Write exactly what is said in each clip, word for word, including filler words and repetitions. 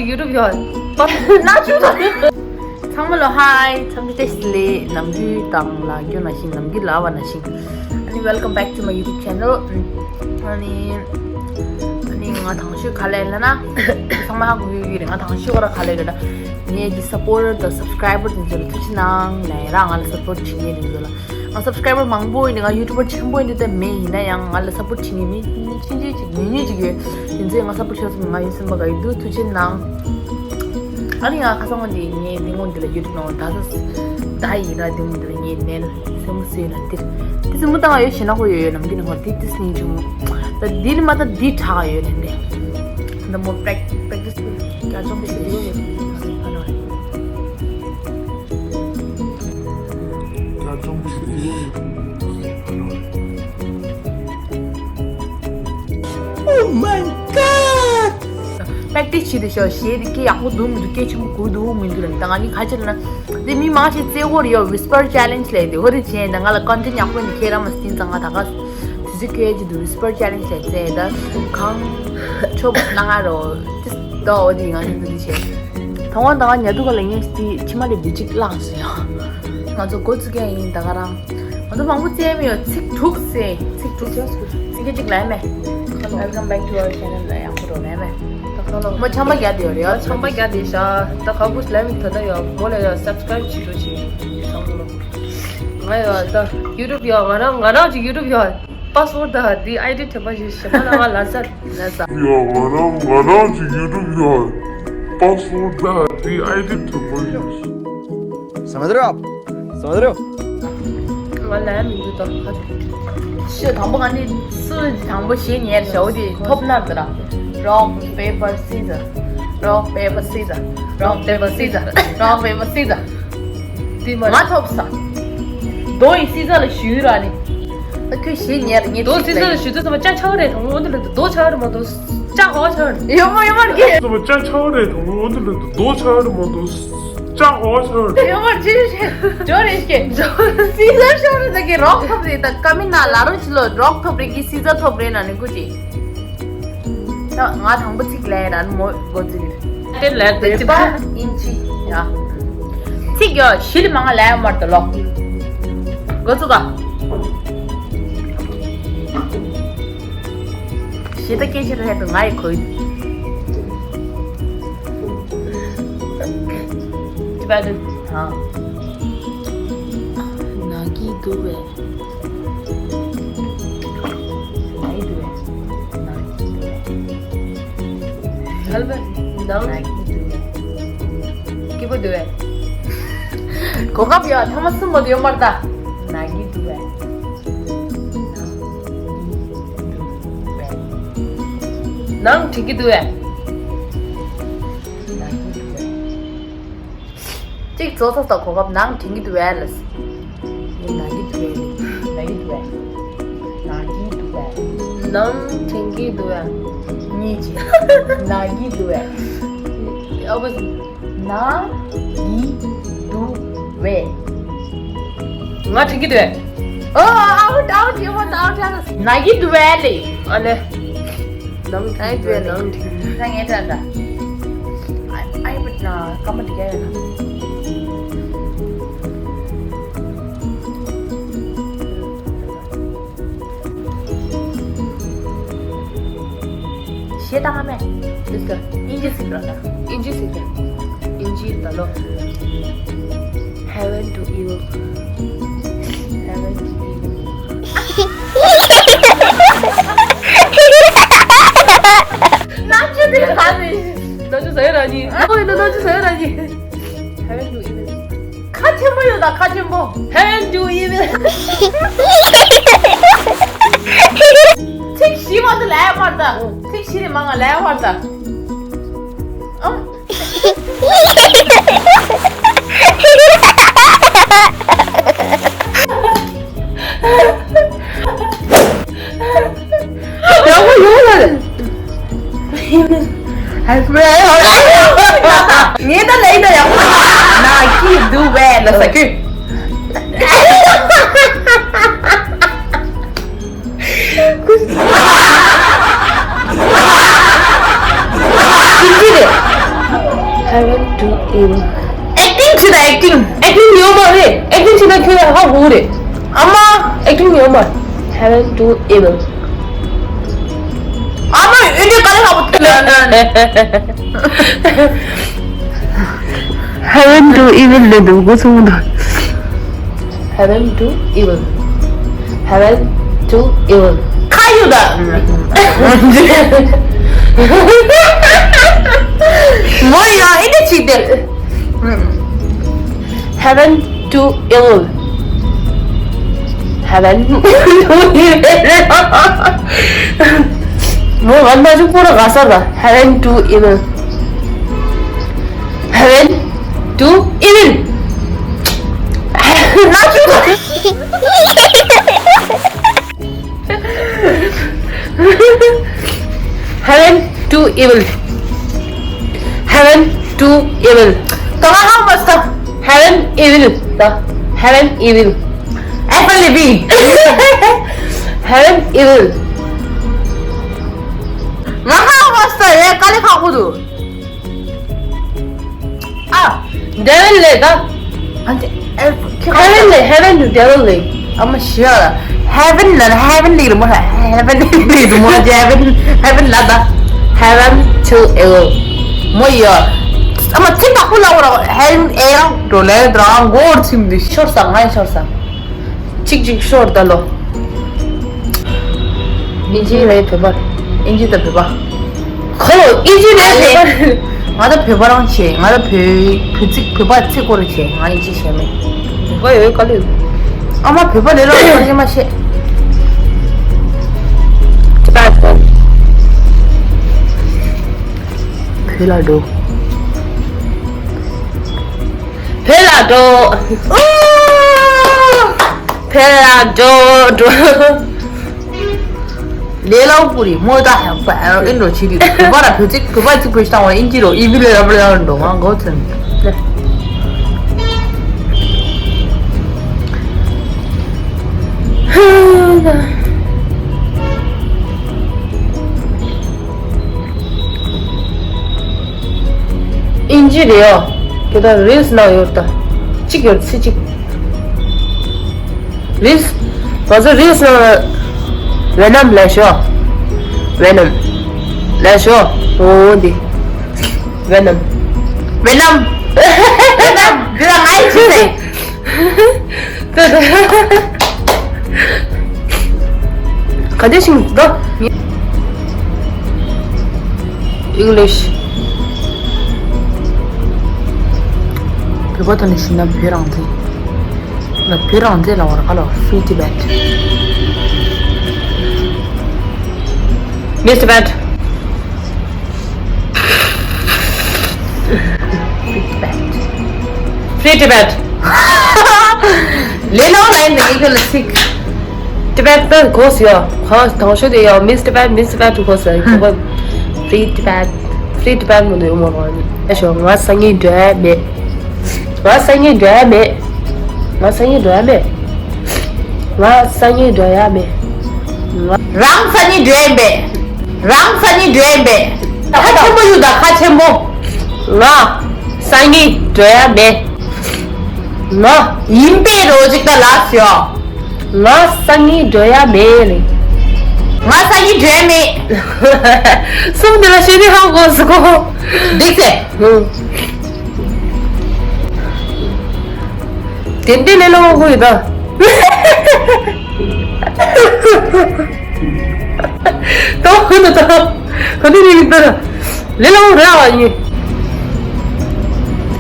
ཡུ་ཊུབ་ཡོད། པ་ན་ཆུ་ཚོད། ཚང་མ་ལ་ཧའི། འཚམས་འདྲི་བཀྲ་ཤིས་བདེ་ལེགས། ནམ་རྒྱུན་དང་ལ་རྒྱུ་ནང་བཞིན། ནམ་རྒྱུན་ལ་བ་ནང་བཞིན། ཨ་ནི། Welcome back to my YouTube channel. ཨ་ནི། ཨ་ནི་ང་དང་ཤོས་ག་རེ་ལབ་ན། ཚང་མ་ཧ་གོ་གི་ཡོད་རེད། ང་དང་ཤོས་ག་རེ་ལབ་ན། ངའི་གི་སབ་པོར་ཊར་དང་སབ་སི་ཀ་རའི་བར་དེ་ཚོ་ལ་ཐུགས་རྗེ་གནང་ལབ་ཡ་ར། ང་ལ་སབ་པོར་ཊར་བྱེད་མཁན་དེ་ཚོ་ལ། ང་སབ་སི་ཀ་རའི་བར་མང་པོ་ཡིན། ང་ཡུ་ཊུབ་པར་ཆེན་པོ་ཡིན་དུས་ད་མེད། ཡིན་ན་ཡང་ང་ལ་སབ་པོར་ཊར་བྱེད་མཁན་མི་ཆུང་ཆུང་ཅིག་ཉུང་ཉུང་ཅིག་ཡོད། དེ་ཚོས་ང་སབ་པོར་ཊར་བྱས་སོང་། ང་ཡིད་སེམས་པ་དགའ་ཡི་འདུག་ཐུགས་རྗེ་གནང་། ཨ་ནི་ང་ཁ་སང་ངོ་འདི་ངས་འདི་སྔོན་འདི་ལ་ཡུ་ཊུབ་ནང་ད་ས་ད་ཡིན་ར། འདི་སྔོན་འདི་ལ་ངས་ནན་སེམས་སུ་ཡོད་ན་འདིར་དེ་སེམས་མུ་ད་ང་ཡོད་ཞེ་ན་ཁོ་ཡོད་ཡོད་ནམ་གི་ནི་ཧོར་དེ་དེ་སྙིང་ཆུང་། ད་འདི་ནི་མ་ད་འདི་དྲག་ཡོད་ནན་ནན། ད་མོ་པྲེག་པྲེག་ཊི་སི་རྒྱ་ཆུང་དེ་ཞིག་ཡོད་ཡོད། Oh my god! པྲེག་ཊི་སི་བྱེད་དུ་ཤོག་ཞེས་དེ་སྐད་ཡག་པོ་འདུག་མི་འདུག་སྐད་ཆེན་པོ་གོ་འདུག་མི་འདུག་ལབ། ད་ང་གཉིས་ཁ་ཆེ་ལ་ན་དེ་མི་མང་ཞིག་རྩེ་བོར་ཡོད། ཝིས་པར་ཅེ་ལེན་ཇི་ལབ་དེ་ཧོ་རི་བྱས། ད་ང་ལ་ཀོན་ཊེན་ཊི་ཡག་པོ་འདི་ཁྱེད་རང་མ་སྟིང་ཙང་ང་ད་ག་དུས་ཚོད་ཁྱེད་ཀྱི་འདུག་ཝིས་པར་ཅེ་ལེན་ཇི་ལབ་རྩེ། ད་གང་ཆོ་ན་ང་རོ་ཏིས་ད་འོ་དེ་ང་ནི་འདུག་དེ་བྱས། ད་ང་ད་ང་ཉལ་འདུག་ག་ལ་ངས་དེ་ཕྱི་མ་ལས་བི་ཅིག་བླངས་སོང་ཡ། ང་ཚོ་འགོ་བཙུགས་མཁན་ཡིན་ད་ག་རང་། ང་ཚོ་མང་པོ་བཙལ་མི་ཡོད། ཚིག་དྲུག་ཟེར། ཚིག་དྲུག་ཟེར། ཚིག་གཅིག་ལབ་མེད། Welcome back to our channel ལ་ཡག་པོ་རོ་ལབ་མེད། ད་ཁ་ལོ་མོ་ཆམ་པ་རྒྱག་དེ་ཡོད་རེད། ཆམ་པ་རྒྱག་དེ་ཤ། ད་ཁ་བུས་ལབ་མི་ད་ད་ཡོད་མོ་ལ་ཡོད། སབ་སི་ཀ་རའིབ་བྱེད་རོགས་བྱེད་ཚང་མ་ལོ། ང་ཡོད་ད་ཡུ་ཊུབ་ཡོད། ང་རང་ང་རང་གི་ཡུ་ཊུབ་ཡོད། པ་སི་ཝར་ཌི་ད་དེ་ཨའི་ཌི་དྲན་པ་ཞིག་ཞེ་མ་ལ་ང་ལ་ས་ལ་ས། ཡོད། ང་རང་ང་རང་གི་ཡུ་ཊུབ་ཡོད། པ་སི་ཝར་ཌི་ད་དེ་ཨའི་ཌི་དྲན་པ་ཞིག Смотрю, смотрю. ང་ལ་མི་འདུག་ད་ཁ་ཆུ། ཤི་དང་པོ་ང་ནི་སུ་དང་པོ་ཞེ་ཉེར་ཞའོ་དེ་ཐོབ་ན་ད་ར། Rock, paper, scissor. Rock, paper, scissor. Rock, paper, scissor. Rock, paper, scissor. དེ་མ་ང་ཐོབ་ས། རྡོ་ཡི་སི་ཛར་ལ་གཞུས་ར་ནི། ད་ཁྱོད་ཞེ་ཉེར་ཉེར་རྡོ་སི་ཛར་ལ་གཞུས་དུས་ཙམ་པ་ལྕགས་ཆག་རེད་དང་འོ་དེ་ལ་རྡོ་ཆག་རེད་མ་གཏོགས་ལྕགས་འོ་ཆག་རེད། ཡོད་མ་ཡོད་མ་རྒྱལ། ཙམ་པ་ལྕགས་ཆག་རེད་དང་འོ་དེ་ལ་རྡོ་ཆག་རེད་མ་གཏོགས་ལྕགས་འོ་ཆག་རེད། ཡོད་མ་ཅི་ཞེ་ཇོ་རེ་ཞེ། སི་ཛར་ཤོར་རེད་ད་གི་རོག་ཐོབ་རེད། ད་ཀ་མི་ན་ལ་རོ་ཅི་ལོ་རོག་ཐོབ་རེད་གི་སི་ཛར་ཐོབ་རེད་ན་ནི་ཀུ་ཅི། ད་ང་དང་པོ་ཚིག་ལས་ར་ནི་མོ་འགོ་ཚིག་རེད། དེ་ལས་དེ་ཅི་པ་ཨིན་ཅི་ཡ། ཚིག་ཡོད་ཞི་ལི་མང་ལས་མར་དུ་ལོ། འགོ་ཚུགས་ག་ཞི་ད་སྐད་ཆ་རེད་དུ་ང་ཡི་གོ་ཡི། ཅི་པ་དུ་ཧ། ན་གི་དུ་བས། ཧལ་བ་ནང་སྐྱིད་པོ་འདུག་བས། གོ་སྐབས་ཡོད་ཐ་མ་གསུམ་པོ་ཡོད་མར་ད། ན་གི་འདུག་བས། ནང་དྲི་གི་འདུག་བས། གཅིག་རྫོགས་ཚར་སོང་གོ་སྐབས་ནང་དྲན་གྱི་འདུག་བས་ལ། ཡིན་ན་གི་འདུག་བས་ལ། ན་གི་འདུག་བས། ན་གི་འདུག་བས། ནང་དྲན་གྱི་འདུག་བས། གཉིས་ཀྱི། ན་གི་འདུག་བས། ཨ་བ། ན་གི་འདུག་བས། ང་དྲན་གྱི་འདུག་བས། ཨོ་ཨའུ་ཊི་ཨའུ་ཊི་ཡོད་མ་ཨའུ་ཊི་ཨའུ་ཊི། ན་གི་འདུག་བས་ལ། ཨ་ལེ། ནང་དྲན་གྱི་འདུག་བས། ནང་དྲན། ད་ངས་དྲན་ད། ཨ་ཨའི་བུ་ན་ཀ་མ་དེ་ག་ཡོད་ན། ཞེ་ད་ཧ་མེ། དེ་ཚོ་ཨིན་ཇི་ཟིག་ར་ད། ཨིན་ཇི་ཟིག་ར། ཨིན་ཇི་ད་ལོ། Heaven to evil. Heaven to evil. ན་ཆུ་དེ་ག་ནས། ན་ཆུ་ཟ་ཡ་ར་ནི། ཨོ་ཡིན་ན་ན་ཆུ་ཟ་ཡ་ར་ནི། Heaven to evil. ཁ་ཆེན་པོ་ཡོད་ད་ཁ་ཆེན་པོ། Heaven to evil. ཚིག་བཞི་མ་དུ་ལས་བར་ད། ཚིག་བཞི་ནས་མང་ང་ལས་བར་ད། ཨམ། ཡག་པོ་ཡོད་ལ། ངས་ད་ལས་ད་ཡག་པོ་ན་གི་འདུག་བས་ལ་ས་ཁུ། ཨིན་ཇི་རེད། Heaven to evil. Acting བྱེད་ད་acting. Acting ཡོད་མ་རེད། Acting བྱེད་ད་ཁྱོད་ཧ་གོ་རེད། ཨ་མ་acting ཡོད་མ། Heaven to evil. ཨ་མ་ཨེ་འདྲའི་དཀའ་ལས་ཁག་པོ། Heaven to evil ལས་འདུག་གོ་ཚོང་དང་། Heaven to evil. Heaven to evil. ཁ་ཡོད་ད། མོ་ཡ་ཨེ་འདྲ་ཅིག་དེ། Heaven to evil. Heaven to evil. མོ་ང་མ་ཅུ་པོ་ར་ག་ས་ར། Heaven to evil. Heaven to evil. Heaven to evil. Heaven to evil. Come on, how much stuff? Heaven evil. The heaven evil. Apple evil. Heaven evil. ང་ཧ་མ་སྟ་རེ་དཀའ་ལས་ཁག་པོ་འདུག་ཨ། Devil ལས་ད། ཨ་ནི། ཨེ། ཁྱེད་Heaven ལས། Heaven to devil ལས། ཨ་མ་ཤི་ཡ། Heaven ལ་Heaven ལས་རུ་མོ། Heaven ལས་རུ་མོ། Heaven Heaven ལ་ད། Heaven to evil. མོ་ཡ། ཨ་མ་ཚིག་དག་པོ་ལ་འོ་ར། Heaven ཨེ་རང་འགྲོ་ལས་རང་མགོ་བོར་ཚིམ་འདི་ཤོར་ས་ང་ཡི་ཤོར་ས། གཅིག་གཅིག་ཤོར་ད་ལོ། ཨིན་ཇི་རེད་བོད་པ། ཨིན་ཇི་དང་བོད་པ། ཁོ་ལོ་ཨིན་ཇི་རེད་བོད་པ། ང་ད་བོད་པ་རང་བྱས། ང་ད་བོད་བོད་ཚིག་བོད་པ་ཚིག་སྐོར་བྱས། ང་ཨིན་ཇི་བྱས་མེད། བོད་པ་ཡོད་ག་ལེ། ཨ་མ་བོད་པ་ལས་ལོ་ཨིན་ཇི་མ་བྱས། བོད་ལ་འགྲོ། བོད་ལ་འགྲོ། བོད་ལ་འགྲོ་འགྲོ། ལས་སླ་པོ་རེད་མོ། ད་ཧ་པ་ཨེ་འགྲོ་ཆི་རེད། བོད་པ་ལ་བོད་ཚིག་བོད་པ་ཚིག་བོད་ཤ་བ་ཨིན་ཇི་རོ་ཨི་བི་ལ་ར་བ་ལ་འགྲོ་ང་གོ་ཚན། ཨིན་ཇི་རེད་ཨོ། ཁྱེད་ད་རིལ་སི་ནང་ཡོད་ད། གཅིག་ཡོད་ཚེ་གཅིག་རིལ་སི། ང་ཚོ་རིལ་སི་ནང་ལ། ཝེ་ནམ་ལས་ཤོ། ཝེ་ནམ་ལས་ཤོ། འོ་འདི། ཝེ་ནམ། ཝེ་ནམ། ཝེ་ནམ། འདི་ལ་ང་ཡི་ཆི་ཟེར། ག་དེ་ཤིང་དོ། English། བོད་པ་དང་ནི་ཤིང་ན་བོད་རང་བཙན། ལ་བོད་རང་བཙན་ལ་བར་ཁ་ལ་Free Tibet། Miss Tibet། Free Tibet། Free Tibet། ལེ་ལོ་ལ་ཡིན་ནི་ཡིན་ལ་ཚིག Tibet ད་གོ་སི་ཡ། ཁ་དང་ཤོ་དེ་ཡ། Miss Tibet། Miss Tibet གོ་སི་ཡ། Free Tibet། Free Tibet མོ་དེ་ཡོང་མ་རང་ནི་ཨེ་ཤོ། ང་སང་ཉིན་འགྲོ་ཡ་མེད། ང་སང་ཉིན་འགྲོ་ཡ་མེད། ང་སང་ཉིན་འགྲོ་ཡ་མེད། ང་སང་ཉིན་འགྲོ་ཡ་མེད། ང་རང་སང་ཉིན་འགྲོ་ཡ་མེད། རང་སང་ཉིན་འགྲོ་ཡ་མེད། ཁ་ཆེན་པོ་ཡོད་ད་ཁ་ཆེན་པོ། ང་སང་ཉིན་འགྲོ་ཡ་མེད། ང་ཡིན་པའི་རོ་ཅིག་ད་ལགས་ཡོ། ང་སང་ཉིན་འགྲོ་ཡ་མེད་ལེ། ང་སང་ཉིན་འགྲོ་ཡ་མེད། གསུམ་འདི་ལ་ཤེས་ནི་ཧང་གོ་སི་གོ། འགྲིག་ཚེ། ཧུང་། དེ་འདྲའི་ལས་སླ་པོ་ཡོད་ད། ཏོ་ཧུ་ནུ་ཏོ། ག་དུས་ནས་ཡིན་པར། ལས་སླ་པོ་རེད་བ་ཡིན།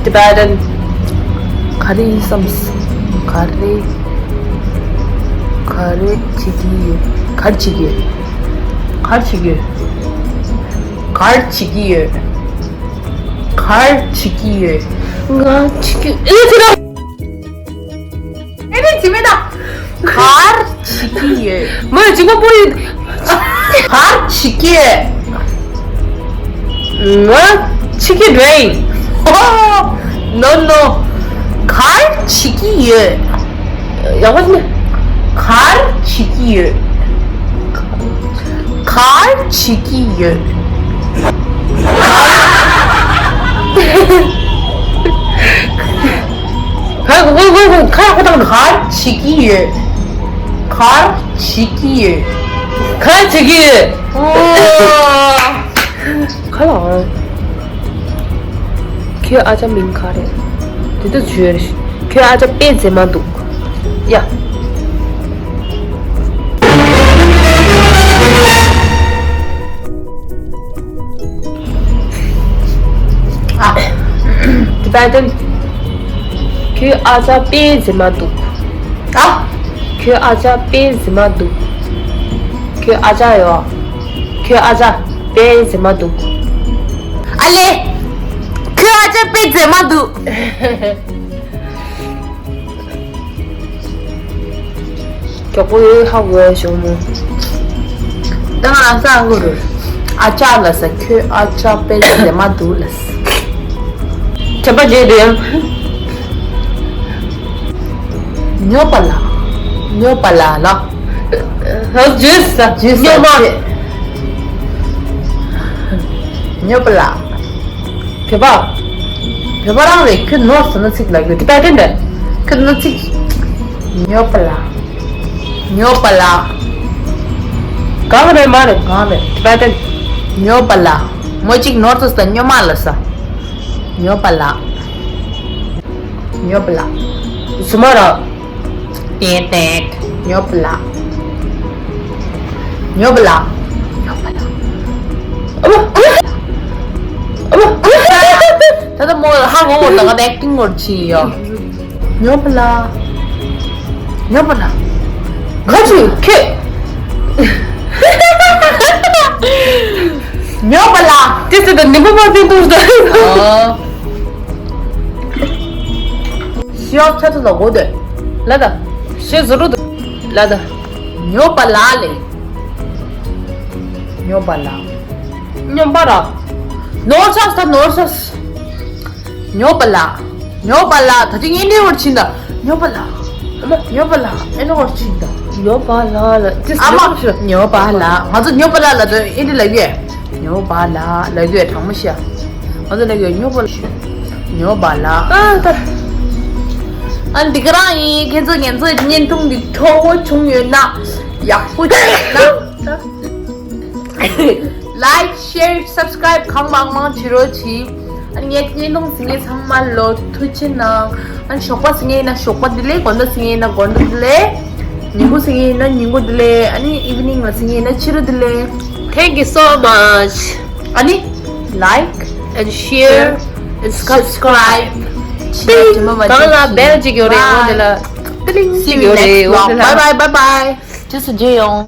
Tibetan། ག་རེ་ཡིན་བསམ། ག་རེ། ག་རེ་བྱེད་ཀྱི་ཡོད། ག་རེ་བྱེད་ཀྱི་ཡོད། ག་རེ་བྱེད་ཀྱི་ཡོད། ག་རེ་བྱེད་ཀྱི་ཡོད། ག་རེ་བྱེད་ཀྱི་ཡོད། ང་བྱེད་ཀྱི་ཨེ་ཚེ་ར། ཨེ་རེ་ཅི་མེད་ད། ག་རེ་བྱེད་ཀྱི་ཡོད། མོས་ཅི་མ་པོ་ཡིན། ག་རེ་བྱེད་ཀྱི་ཡོད། ང་བྱེད་ཀྱི་འདྲ་ཡིན། No, no. ག་རེ་བྱེད་ཀྱི་ཡོད། ཡག་པོ་ཞིག་ནི། ག་རེ་བྱེད་ཀྱི་ཡོད། ག་རེ་བྱེད་ཀྱི་ཡོད། ག་རེ་བྱེད་ཀྱི་ཡོད། གར་བྱེད་ཀྱི་ཡོད། གར་བྱེད་ཀྱི་ཡོད། གར་བྱེད་ཀྱི་ཡོད། ཨོ། ག་ལ། ཁྱོད་ཨ་ཅག་མིང་ག་རེད། དེ་དུས་བརྗོད་རེད། ཁྱོད་ཨ་ཅག་དཔེ་མཛེས་མ་འདུག་ཡ། ཨ། Tibetan། ཁྱོད་ཨ་ཅག་དཔེ་མཛེས་མ་འདུག་ཨ། ཁྱོད་ཨ་ཅག་དཔེ་མཛེས་མ་འདུག་ཁྱོད་ཨ་ཅག་ཡོད། ཁྱོད་ཨ་ཅག་དཔེ་མཛེས་མ་འདུག་ཨ་ལེ། ཁྱོད་ཨ་ཅག་དཔེ་མཛེས་མ་འདུག་མགྱོགས་པོ་ཡོད་ཧ་གོ་བྱུང་མོ། ད་ང་ས་ཧ་གོ་རུ། ཨ་ཅག་ལ་ས་ཁྱོད་ཨ་ཅག་དཔེ་མཛེས་མ་འདུག་ལ་ས། དྲན་པ་བརྗེད་དེ། ཉོབ་པ་ལ། ཉོབ་པ་ལ་ལ། ཧ་ཇུས་ས་ཇུས་ཉོབ་མ། ཉོབ་པ་ལ། བོད་པ། བོད་པ་རང་རེད། ཁྱོད་ནོར་སོང་ན་ཚིག་ལ་གི་ཏི་པེ་ཊན་རེད། ཁྱོད་ནོར་ཚིག་ཉོབ་པ་ལ། ཉོབ་པ་ལ། གང་རེད་མ་རེད། གང་རེད། ཏི་པེ་ཊན། ཉོབ་པ་ལ། མོ་གཅིག་ནོར་སོང་ས་ཉོབ་མ་ལ་ས། ཉོབ་པ་ལ། ཉོབ་པ་ལ། སུ་མ་ར། ཏན་ཏན། ཉོབ་པ་ལ། ཉོབ་པ་ལ། ཉོབ་པ་ལ། ཨ་མ། ཨ་མ། ད་ལྟ་མོ་ཧ་གོ་གོ་ད་ག་ད་ཨེག་ཊིང་ངོར་ཕྱིན་ཡོད། ཉོབ་པ་ལ། ཉོབ་པ་ལ། ག་ཅི་ཁྱོད། ཉོབ་པ་ལ། དེ་ཚོ་ད་ནི་མོ་མ་བསྟན་འདུག་ད། ཨ། ཤི་ཡོ་ཆ་ཚ་ལ་གོ་དེ། ལ་ད། ཤེས་བཟོ་རུ་དུ། ལ་ད། ཉོབ་པ་ལ་ལེ། ཉོབ་པ་ལ། ཉོབ་པ་ར། ནོར་ཆགས་ད་ནོར་ཆགས། ཉོབ་པ་ལ། ཉོབ་པ་ལ་ད་ཅི་ངས་འདྲི་བར་ཕྱིན་ད། ཉོབ་པ་ལ། ཨ་མ་ཉོབ་པ་ལ་ཨེ་ནོ་བར་ཕྱིན་ད། ཉོབ་པ་ལ་ལ་ཅི་ཨ་མ་ཉོབ་པ་ལ་ཉོབ་པ་ལ་ང་ཚོ་ཉོབ་པ་ལ་ལ་ད་ཨེ་འདྲི་ལ་ཡོད། ཉོབ་པ་ལ་ལ་ཡོད་དྲང་མོ་ཤ། ང་ཚོ་ལ་ཡོད་ཉོབ་པ་ལ་ཤ། ཉོབ་པ་ལ། ཨ་ད། ཨ་འདི་ག་རང་ཡིན། ཁྱེད་ཚོ་ངེད་ཚོའི་བརྙན་ཐུང་འདི་ཁྲོ་བོ་བྱུང་ཡོད་ན་ཡག་པོ་བྱུང་ཡོད་ན། Like, share, subscribe གང་མང་མང་བྱེད་རོགས་གྱིས། ཨ་ནི་ངའི་བརྙན་ཐུང་གཟིགས་མཁན་ཚང་མ་ལོ་ཐུགས་རྗེ་གནང་། ཨ་ནི་ཞོགས་པ་གཟིགས་མཁན་ཡིན་ན་ཞོགས་པ་བདེ་ལེགས། དགོང་དག་གཟིགས་མཁན་ཡིན་ན་དགོང་དག་བདེ་ལེགས། ཉིན་གུང་གཟིགས་མཁན་ཡིན་ན་ཉིན་གུང་བདེ་ལེགས། ཨ་ནི་ཨི་ཝི་ནིང་ལ་གཟིགས་མཁན་ཡིན་ན་ཕྱི་དྲོ་བདེ་ལེགས། Thank you so much. ཨ་ནི་like and share and subscribe གང་ལ་བེལ་ཅིག་ཡོད་རེད། འོ་དེ་ལ་ཏི་ལིང་ཅིག་ཡོད་རེད། འོ་དེ་ལ། Bye bye, bye bye. ཇེ་སུ་ཇེ་ཡོང་།